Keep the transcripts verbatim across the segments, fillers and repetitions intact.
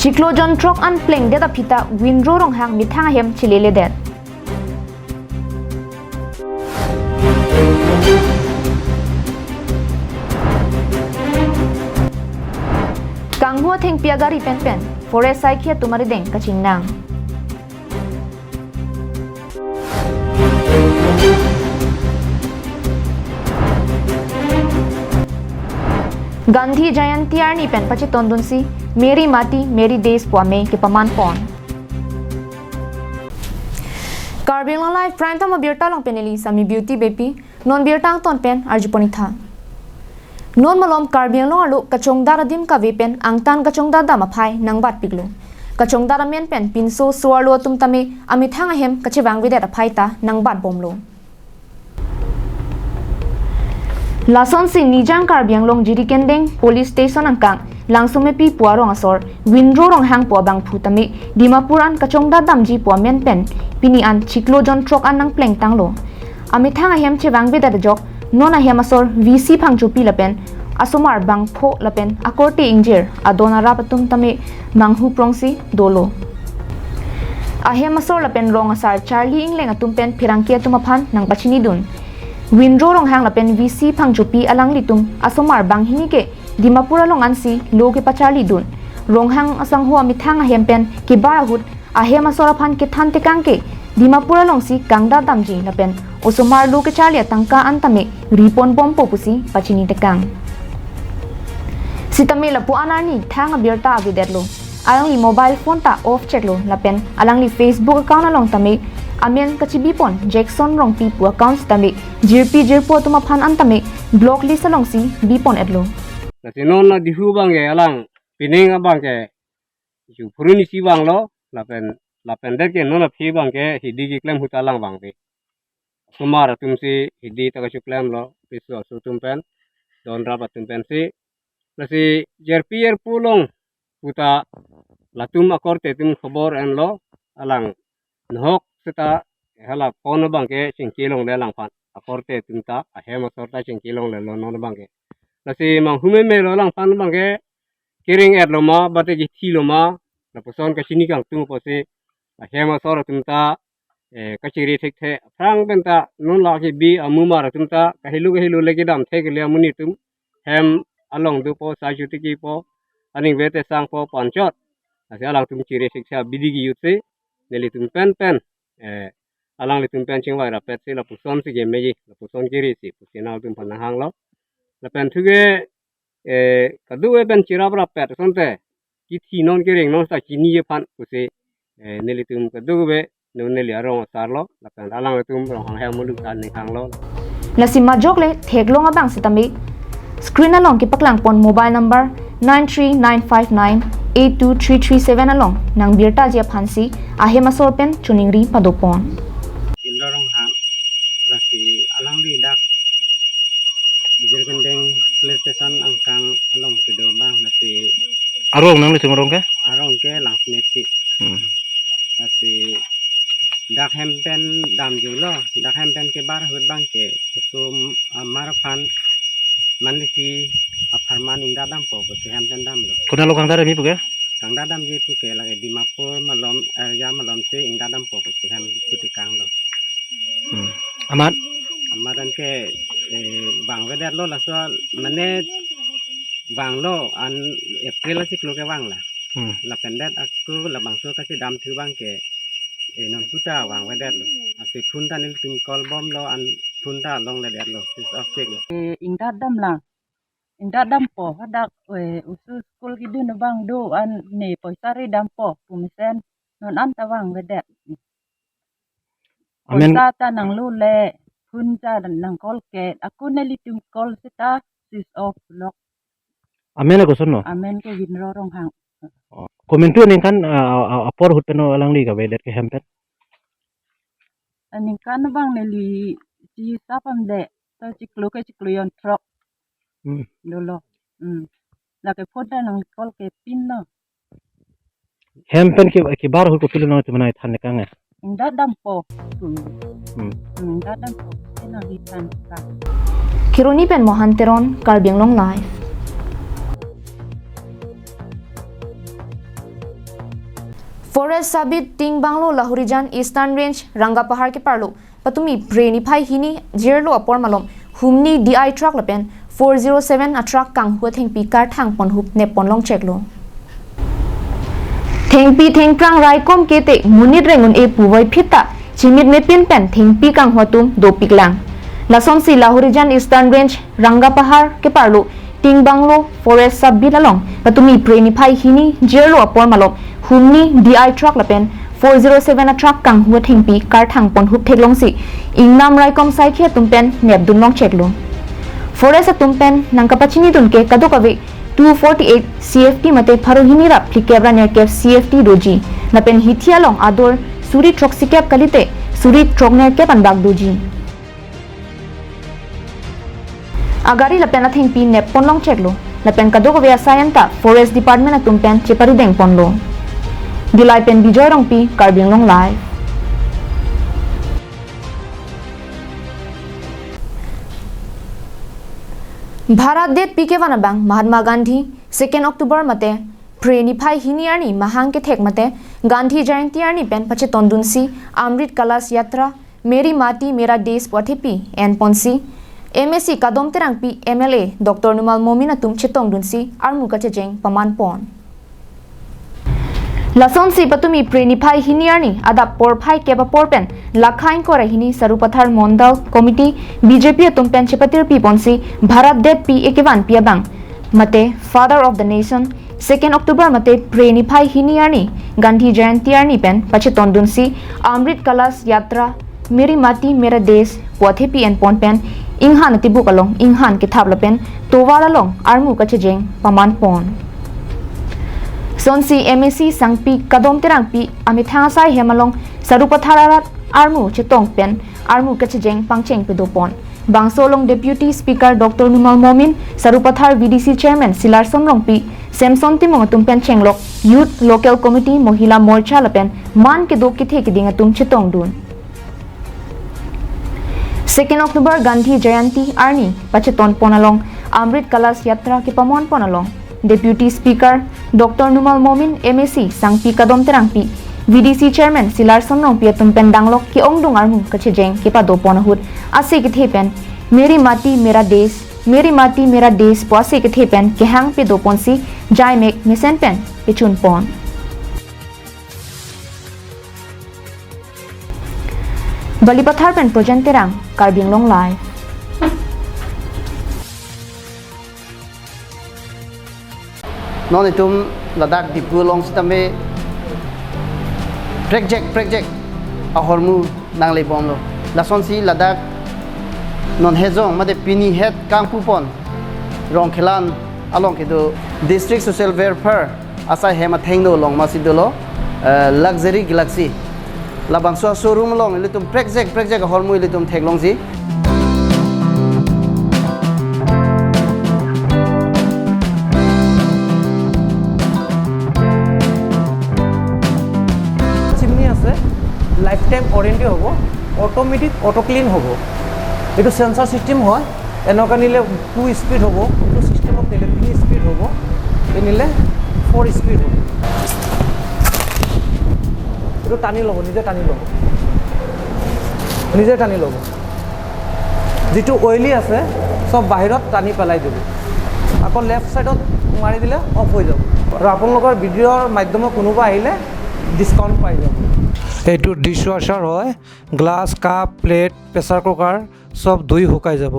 Chiklo jonthrok an plengdet aphi ta Winro Ronghang methang ahem cheleledet. Kanghu athengpi agari penpen forest saikhi atum arideng kachingnang. Gandhi Jayanti arni pen pachetondunsi Meri Mati Meri Desh pu amei kepamanpon. Karbi Anglong Live Prime Time abirta along pen neli Sami Beauty Beypi. Non birta angton pen arjupon-ik tha. Non malom Karbi Anglong arlo kachongdat adim kave pen angtan kachongdat dam aphai nangbatpiklo. Kachongdat amen pen pinso so-arlo atum tame amethang ahem kachevangvedet aphai ta nangbatbomlo. Lasonsi Nijang Karbi Anglong Jirikindeng Police Station angkang Langsomepi pu arong asor Winro Ronghang pu abangphu tame Dimapur an kachongdat damji pu amen pen pini an chiklo jonthrok an nangplengtanglo. Amethang ahem chevangvedet ajok non ahem asor V C Phangchopi lapen asomar bangpho lapen akorte ingjir adon arap atum tame manghu prongsi dolo. Ahem asor lapen rong asar charli ingleng atum pen pherangke atum aphan nangpachinidun. Winro Ronghang lapen V C Phangchopi alanglitum asomar banghini ke Dimapur along ansi lo kepacharlidun. Ronghang asangho amethang ahem pen kebar ahut ahem asor aphan kethan tekang ke Dimapur alongsi kangdat damji lapen osomar lo kecharli atangka an tame riponbompo pusi pachini tekang. Sitame lapu-an arni thang abirta avedetlo. Alangli mobile phone ta off cheklo lapen alangli Facebook account along tame amen kachibipon Jackson Rongpi pu account sitame jirpi jirpo atum aphan an tame block list alongsi bipon-etlo. Lasi non adihu abangke alang pining abangke ju phuruni si vanglo lapen lapen det ke non aphi abangke hidi keklem ahut alang vangve. Osomar atumsi hidi ta kachoklemlo, piso aso atum pen, don rap atum pensi. Lasi jirpi jirpo along puta latum akorte atum khobor enlo, alang nohok seta hala phone abangke chingki longle alangphan. Akorte atum ta ahem asor ta chingki longlelo non abangke. Lasi manghu memelo alangphan abangke kereng-etlo ma, bate kithilo ma, lapuson kachini kangtung apotsi ahem asor atum ta, eh, kachiri thekthe. Aphrang pen ta non lake bi amumar atum ta kahelo kahelo le kedam thek le amonit atum hem along dopo, sai chotiki po, aningve tesangpo pu anchot. Lasi alangtum chiri thekthe abidi kejutsi nelitum penpen, eh, alanglitum pen chingvai rappetsi lapusonsi kemeji, lapuson kerisi pusi nangtum aphan nanghanglo. Lapen thuke, eh, kadokave pen chirap rappet asonte kithi non kereng non ta chiniji aphan pusi, eh, nelitum kadokave non neli arong asarlo lapen alanglitum Ronghang ahem muluk ta ninghanglo. Lasi majok le theklong abang sitame screen along kepaklangpon mobile number nine three nine five nine eight two three three seven along nangbirtaji aphansi ahem asor pen choningri padopon. Winro Ronghang, lasi alangli dak Jirikindeng police station angkang along kedo abang, lasi arong nanglitum arong ke? Arong ke Langsomepi. Hmm. Lasi dak hem pen damjulo, dak hem pen kebar ahut abangke osomar aphan manlisi apharman ingdat dampo pusi hem pen damlo. Konat along kangdat damji puke? Kangdat damji puke lake Dimapur malom, area malomsi ingdat dampo pusi hem pu tekanglo. Hmm. Amat? Amat anke, eh, vangvedetlo laso mane vanglo an April achiklo ke vanglo. Hmm. Lapen det ako labangso kachedamthu abangke, eh, non puta vangvedetlo. Lasi phone ta nelitum call bomlo an phone ta longledetlo, switch off cheklo. Eh, ingdat damlang. Ingdat dampo, hadak, eh, oso school kedun abang do an ne poisa ri dampo pu mesen non anta vangvedet. Amen. Poisa ta nanglo le, phone ta nang call ke, ako nelitum call seta switch off lo. Amen ke kosonlo? Amen ke Winro Ronghang. Oh. Komantu aningkan, ah, ah, apor ahut pen alangli kavedet ke hem pen? Aningkan abang neli chisap amde, ta chiklo ke chiklo jonthrok. Hmm. Dolo. Hmm. Lake phone ta nang call ke pinlo. Hem pen ke, kebar ahut kopilo nangtum aphan nangthan tekang e? Ingdat dampo. Hmm. Hmm. Hmm, ingdat dampo. Ena di than tekang. Kheroni pen Mohan Teron, Karbi Anglong Live. Forest Sub-Beat Tingbanglo Lahorijan Eastern Range Rangapahar keparlo patumi Phre niphai hini jirlo apor malom humni D I truck lapen four zero seven a truck kanghu athengpi karthang ponhup nep ponlong cheklo. Thengpi thengphrang raikom kete monit rengun e puvoiphit ta chimit mepin pen thengpi kanghu atum dopiklang. Lasonsi Lahorijan Eastern Range Rangapahar keparlo Tingbanglo Forest Sub-Beat along patumi Phre niphai hini jirlo apor malom humni D I truck lapen four zero seven a truck kanghu athengpi karthang ponhup theklongsi ingnam raikom saikhi atum pen nepdunlong cheklo. Forest atum pen nangkapachinidun ke kadokave two forty-eight C F T mate pharo hini ra phlikep ra nerkep C F T doji. Lapen hithi along adur suri throksikep kalite suri throknerkep anbak doji. Agari lapen athengpi nep ponlong cheklo. Lapen kadokave asai anta Forest Department atum pen cheparideng ponlo. Dillai pen Bijoy Rongpi, Karbi Anglong Live. Bharat Debpi kevan abang Mahatma Gandhi second October mate Phre niphai hini arni mahang kethek mate Gandhi Jayanti arni pen pachetondunsi Amrit Kalash Yatra Meri Mati Mera Desh pu athepi enponsi M A C Kadom Terangpi, M L A Doctor Numal Momin atum chetongdunsi armu kachejeng pamanpon. Lasonsi patumi Phre niphai hini arni adap porphai kep apor pen lakha ingkoi ra hini Sarupathar Mondal Committee B J P atum pen chepatirpi ponsi Bharat Debpi ekevanpi abang mate Father of the Nation second October mate Phre niphai hini arni Gandhi Jayanti arni pen pachetondunsi Amrit Kalash Yatra Meri Mati Mera Desh pu athepi enpon pen inghan atibuk along inghan kethap lapen tovar along armu kachejeng pamanpon. Lasonsi M A C Sangpi Kadom Terangpi amethang asai hem along Sarupathar arat armu chetong pen armu kachejeng pangcheng pedopon. Bangso along Deputy Speaker Doctor Numal Momin, Sarupathar V D C Chairman Silarson Rongpi, Samson Timung atum pen chenglok Youth Local Committee, Mohila Morcha lapen man kedo kethe keding atum chetongdun. Second October Gandhi Jayanti arni pachetonpon along Amrit Kalash Yatra kepamonpon along Deputy Speaker Doctor Numal Momin, M A C Sangpi Kadom Terangpi, V D C Chairman Silarson Rongpi atum pen danglok ke-ongdung armu kachejeng kepadopon ahut ase kethe pen Meri Mati Mera Desh, Meri Mati Mera Desh pu ase kethe pen kehang pedoponsi jaimek mesen pen pechunpon. Balipathar pen Projen Terang, Karbi Anglong Live. Non itum ladak Diphu along sitame prekjek prekjek ahormu nanglebomlo. Lasonsi ladak non hejong mate pini het kangpupon Rongkhelan along kedo District Social Welfare asai hem athengno along masi dolo, eh, Luxury Galaxy. Labangso showroom along ilitum prekjek prekjek ahormu ilitum theklongji. Chimney আছে, life time warranty হ'ব, automatic auto clean হ'ব। এইটো sensor system হয়। এনেকুৱা নিলে two speed হ'ব, এইটো চিষ্টেমত নিলে থ্ৰী স্পীড হ'ব, এই নিলে ফ'ৰ স্পীড হ'ব। এইটো টানি ল'ব, নিজে টানি ল'ব, নিজে টানি ল'ব। যিটো অইলি আছে, চব বাহিৰত টানি পেলাই দিব। আকৌ লেফ্ট ছাইডত মাৰি দিলে অফ হৈ যাব। আৰু আপোনালোকৰ ভিডিঅ'ৰ মাধ্যমে কোনোবা আহিলে ডিছকাউণ্ট পাই যাব। এইটো ডিছৱাশ্বাৰ হয়, glass, cup, plate, pressure cooker চব ধুই শুকাই যাব।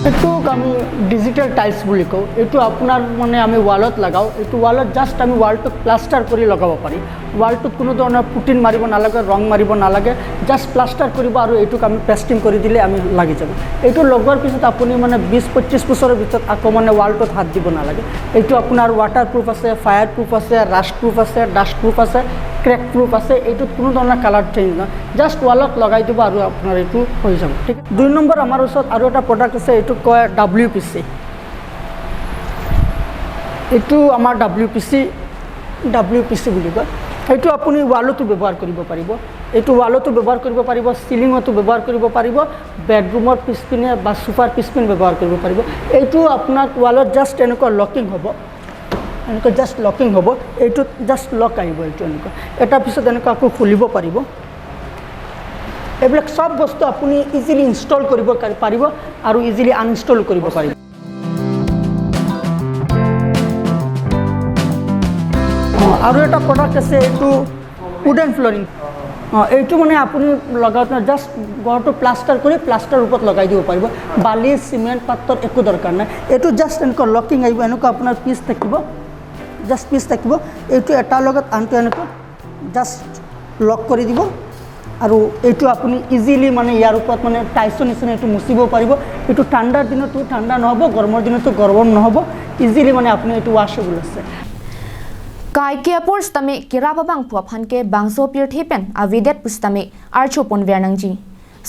এইটোক আমি ডিজিটেল টাইলছ বুলি কওঁ। এইটো আপোনাৰ মানে আমি ৱালত লগাওঁ। এইটো ৱালত জাষ্ট আমি ৱালটোক প্লাষ্টাৰ কৰি লগাব পাৰি। ৱালটোত কোনো ধৰণৰ পুটিন মাৰিব নালাগে, ৰং মাৰিব নালাগে, জাষ্ট প্লাষ্টাৰ কৰিব আৰু এইটোক আমি পেষ্টিং কৰি দিলে আমি লাগি যাব। এইটো লগোৱাৰ পিছত আপুনি মানে বিছ পঁচিছ বছৰৰ ভিতৰত আকৌ মানে ৱালটোত হাত দিব নালাগে। এইটো আপোনাৰ ৱাটাৰ প্ৰুফ আছে, ফায়াৰ প্ৰুফ আছে, ৰাষ্ট প্ৰুফ আছে, ডাষ্ট প্ৰুফ আছে, ক্ৰেক প্ৰুফ আছে। এইটোত কোনো ধৰণৰ কালাৰ চেঞ্জ নহয়, জাষ্ট ৱালত লগাই দিব আৰু আপোনাৰ এইটো হৈ যাব। ঠিক আছে, দুই নম্বৰ আমাৰ ওচৰত আৰু এটা প্ৰডাক্ট আছে, এইটো কয় ডাব্লিউ পি চি। এইটো আমাৰ W P C, W P C বুলি কয়। এইটো আপুনি ৱালতো ব্যৱহাৰ কৰিব পাৰিব, এইটো ৱালতো ব্যৱহাৰ কৰিব পাৰিব, চিলিঙতো ব্যৱহাৰ কৰিব পাৰিব, বেডৰুমৰ পিছপিনে বা চোফাৰ পিছপিনে ব্যৱহাৰ কৰিব পাৰিব। এইটো আপোনাৰ ৱালত জাষ্ট এনেকুৱা লকিং হ'ব, এনেকুৱা জাষ্ট লকিং হ'ব, এইটোত জাষ্ট লক আহিব, এইটো এনেকুৱা এটাৰ পিছত এনেকুৱা আকৌ খুলিব পাৰিব। এইবিলাক চব বস্তু আপুনি ইজিলি ইনষ্টল কৰিব কাৰি-, পাৰিব আৰু ইজিলি আনইনষ্টল কৰিব পাৰিব। অ, আৰু এটা প্ৰডাক্ট আছে, এইটো উডেন ফ্লৰিং। অ, এইটো মানে আপুনি লগাওঁতে জাষ্ট ঘৰটো প্লাষ্টাৰ কৰি প্লাষ্টাৰ ওপৰত লগাই দিব পাৰিব, বালি, চিমেণ্ট, পাথৰ একো দৰকাৰ নাই। এইটো জাষ্ট এনেকুৱা লকিং আহিব, এনেকুৱা আপোনাৰ পিচ থাকিব, জাষ্ট পিচ থাকিব, এইটো এটাৰ লগত আনটো এনেকুৱা জাষ্ট লক কৰি দিব আৰু এইটো আপুনি ইজিলি মানে ইয়াৰ ওপৰত মানে টাইলছৰ নিচিনা এইটো মুচিব পাৰিব। এইটো ঠাণ্ডাৰ দিনতো ঠাণ্ডা নহ'ব, গৰমৰ দিনতো গৰম নহ'ব, ইজিলি মানে আপুনি এইটো ৱাশ্বেবল আছে। Kaike apor sitame kerap abangphu aphan ke bangso pirthe pen avedet pusitame archo ponver nangji.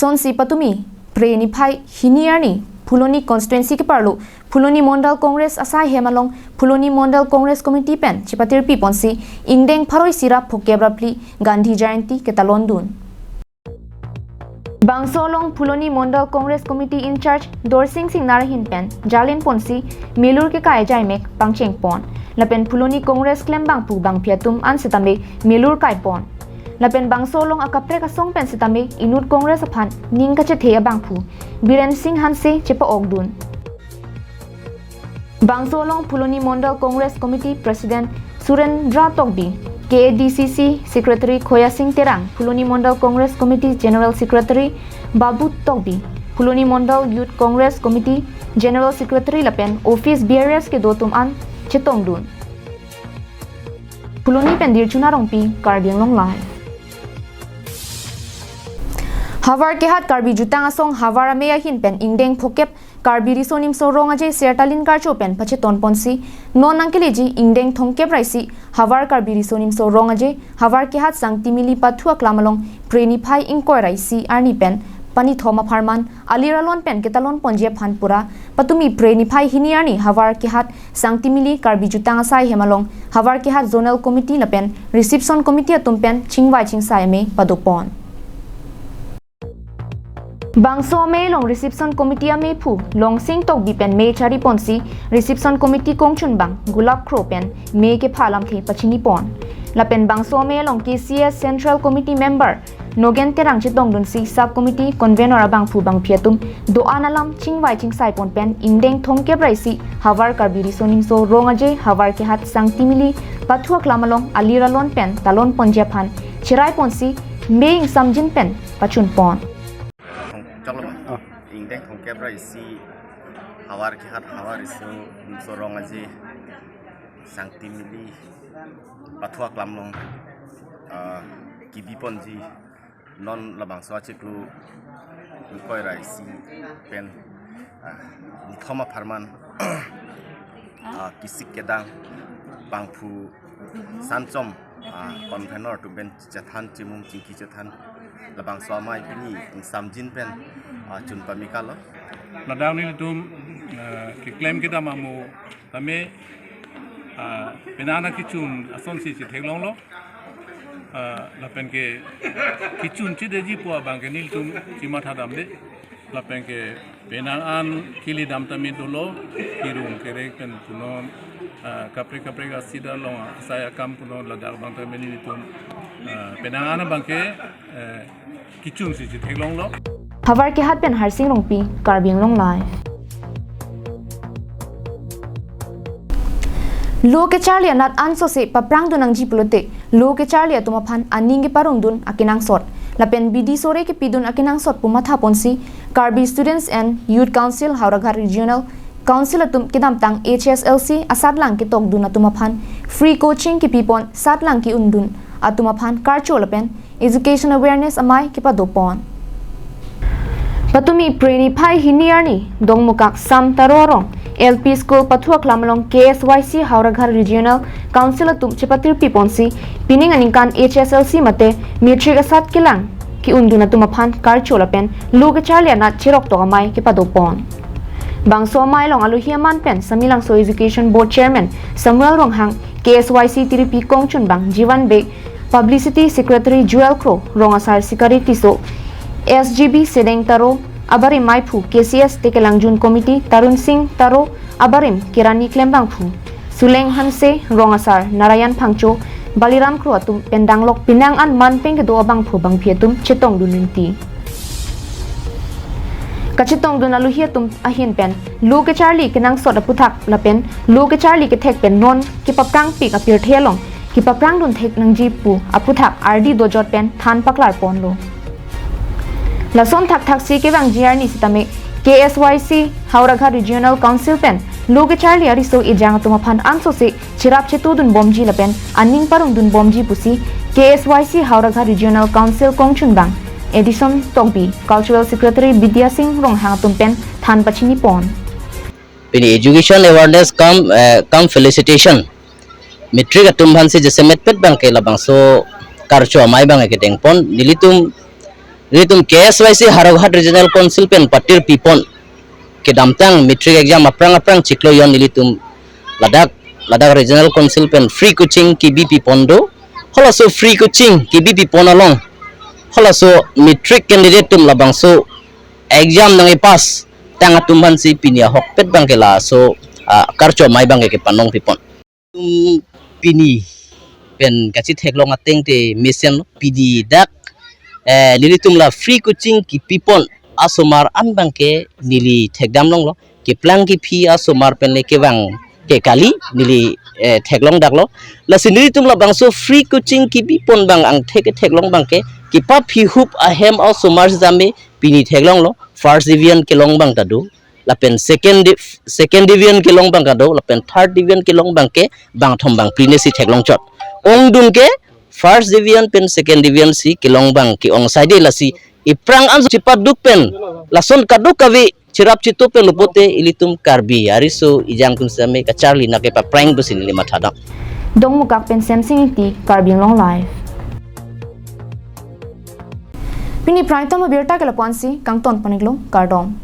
Sonsi patumi Phre niphai hini arni Phuloni constituency keparlo Phuloni Mondal Congress asai hem along Phuloni Mondal Congress Committee pen chepatirpi ponsi ingdeng pharo isi ra phokep ra phli Gandhi Jayanti ketalon dun. Bangso along Phuloni Mondal Congress Committee in charge Dorsing Singnar ahin pen jalin ponsi melur kekai ajaimek pangcheng pon. Lapen Phuloni Congress klembangphu bangphi atum an sitame melur kai pon. Lapen bangso along akaprek asong pen sitame inut Congress aphan ning kachethe abangphu Biren Singh Hanse chepa-ok dun. Bangso along Phuloni Mondal Congress Committee President Surendra Tokbi, K A D C C Secretary Khoya Singh Terang, Phuloni Mondal Congress Committee General Secretary Babu Tokbi, Phuloni Mondal Youth Congress Committee General Secretary lapen office bearers kedo atum an chetong dun. Phuloni pen Dirchuna Rongpi, Karbi Anglong Live. Havar Kehat Karbi Jutang Asong Havar Amei ahin pen ingdeng phokep Karbi Riso Nimso Rong Aje Sertalin Karcho pen pacheton ponsi non nangkeleji ingdeng thomkep ra isi Havar Karbi Riso Nimso Rong Aje Havar Kehat Sangti Mili Pathu Aklam along Phre niphai ingkoi ra isi arni pen panithom apharman alir alon pen ketalon ponji aphan pura patumi Phre niphai hini arni Havar Kehat Sangti Mili Karbi Jutang Asai hem along Havar Kehat Zonal Committee lapen Reception Committee atum pen chingvai chingsai amei padopon. Bangso amei along Reception Committee ameiphu Longsing Tokbi pen mei chari ponsi Reception Committee kongchunbang Gulap Kro pen mei kepha alamthe pachini pon. Lapen bangso amei along K C S Central Committee member Nogen Terang chetong dunsi Sub Committee Convenor abangphu bangphi atum do-an alam chingvai chingsai pon pen ingdeng thomkep ra isi Havar Karbi Riso Nimso Rong Aje Havar Kehat Sangti Mili Pathu Aklam along alir alon pen talon ponji aphan cherai ponsi mei ingsamjin pen pachun pon. Choklo ma? Oh. Ingdeng thomkep ra isi Havar Kehat Havar Riso Nimso Rong Aje Sangti Mili Pathu Aklam along, ah, kebi ponji non labangso achiklo ingkoi ra isi pen, ah, nithom apharman, ah, kisik kedang bangphu sanchom, ah, convenor atum pen chethan chimum chingki chethan labangso amei pini ingsamjin pen, ah, chun pamikalo. Ladak nelitum, ah, keklem kedam amo tame, ah, penang kechun asonsi chetheklonglo. Ah, lapen ke kechun chedetji pu abang ke nelitum chimathadamde. Lapen ke penang an kili dam tame dolo, kirung kerek pen punon, ah, kaprek kaprek asidar along asai akam punon ladak abang tame nelitum, ah, penang an abang ke, eh, kechunsi chetheklonglo. Havar Kehat pen Harsing Rongpi, Karbi Anglong Live. Lo kecharli anat ansose paprang dun nangji pulote, lo kecharli atum aphan aning keparong dun akenangsot lapen bidi sore kepi dun akenangsot pu matha ponsi Karbi Students and Youth Council Howraghat Regional Council atum kedamtang H S L C asatlang ketok dun atum aphan free coaching kepi pon satlang ke-un dun atum aphan karcho lapen education awareness amei kepado pon. Patumi Phre niphai hini arni Dongmukak Sam Taro Rong L P School Pathu Aklam along K S Y C Howraghat Regional Council atum chepatirpi ponsi pining aningkan H S L C mate matric asat kelang ke-un dun atum aphan karcho lapen lo kecharli anat cherok tok amei kepado pon. Bangso amei along alohi aman pen Samelangso Education Board Chairman Samuel Ronghang, K S Y C tiripi kongchunbang Jivan Bey, Publicity Secretary Joel Kro, Rong Asar Sikari Tisso, S G B Sedeng Taro, abarim Maiphu K C S Tekelangjun Committee Tarun Singh Taro, abarim Kirani Klembangphu, Suleng Hanse, Rong Asar Narayan Phangcho, Baliram Kro atum pen danglok penang an manpeng kedo abangphu bangphi atum chetongdun rinti. Kachetongdun aluhi atum ahin pen lo kecharli kenangsot aputhak lapen lo kecharli kethek pen non kepaprangpik apirthe along kepaprangdun thek nangji pu aputhak ardi dojot pen than paklar ponlo. Lason thakthaksi kevangji arni sitame K S Y C Howraghat Regional Council pen lo kecharli ariso ejang atum aphan ansose cherap chetudun bomji lapen aning parongdun bomji pusi K S Y C Howraghat Regional Council kongchunbang Edison Tokbi, Cultural Secretary Bidya Singh Ronghang atum pen than pachini pon. Pini education awareness cum, eh, cum felicitation. Matric atum aphansi jasemet pet abangke labangso karcho amei abangke kedeng pon. Nelitum, nelitum K S Y C Howraghat Regional Council pen patir pipon. Kedamtang matric exam aphrang aphrang chiklo jon nelitum ladak, ladak Regional Council pen free coaching kebi pipon do. Halaso free coaching kebi pipon along, halaso matric candidate atum labangso exam nangkepass tang atum aphansi pini ahokpet abangke laso, ah, karcho amei abangke kepanong pipon. Nelitum pini pen kachitheklong ateng te mesen lo, pini dak, eh, nelitum la free coaching kepipon asomar an abangke neli thekdam longlo. Keplang kephi asomar pen le kevang ke kali neli, eh, theklong daklo. Lasi nelitum labangso free coaching kebipon abang angthek theklong abangke kepaphihup ahem asomar sitame pini theklonglo. First division kelong abang ta do, lapen second di-, second division kelong abang ta do, lapen third division kelong abangke bangthom bangphli nesi theklong chot. Ongdung ke first division pen second division si kelong abang ke-ong saide, lasi iphrang an chipaduk pen lason kadokave cherap chetu pen lo pote ilitum Karbi ariso ejang atum sitame kacharli nangkepaprang pusi neli mathadam. Dongmukak pen Semsing Ingti, Karbi Anglong Live. Pini prime time abirta ke lapu-ansi, kangton pon-iklo, kardom.